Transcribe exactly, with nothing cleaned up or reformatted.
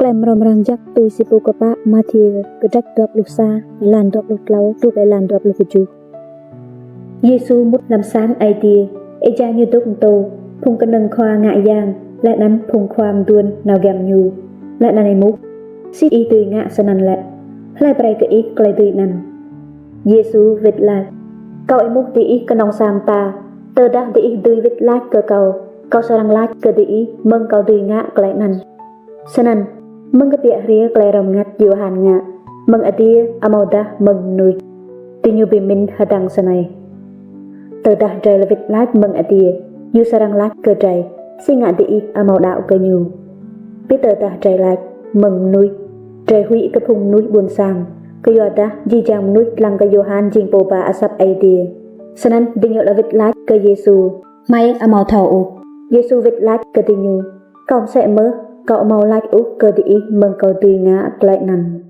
Klei mrâo mrang jăk tui si pô kpă Mathiơ, kdrêč dua pluh sa, êlan dua pluh tlâo truh êlan dua pluh kjuh. Yêsu mŭt hlăm sang Aê Diê, êjai ñu dôk mtô, phung knơ̆ng khua ngă yang, leh anăn phung khua mduôn nao giăm ñu, leh anăn êmuh: Si ih dưi ngă snăn lĕ? Hlei brei kơ ih klei dưi anăn? Yêsu wĭt lač: Kâo êmuh diih knŏng sa mta, tơdah diih dưi wĭt lač kơ kâo, kâo srăng lač kơ diih mơ̆ng kâo dưi ngă klei anăn. Snăn, mơ̆ng kbiă hriê klei rŏng mngăt Yôhan ngă, mơ̆ng adiê amâodah mơ̆ng mnuih? Diñu bi mĭn hdơ̆ng snei: Tơdah drei wĭt lač mơ̆ng adiê, ñu srăng lač kơ drei: Si ngă diih amâo đăo kơ ñu? Bi tơdah drei lač mơ̆ng mnuih, drei huĭ kơ phung mnuih ƀuôn sang, kyuadah jih jang mnuih dlăng kơ Yôhan jing pô ba asăp Aê Diê. Snăn diñu lŏ wĭt lač kơ Yêsu: Hmei amâo thâo ôh. Yêsu wĭt lač kơ diñu: Kâo msĕ mơh, kâo amâo lač ôh kơ diih mơ̆ng kâo dưi ngă klei anăn.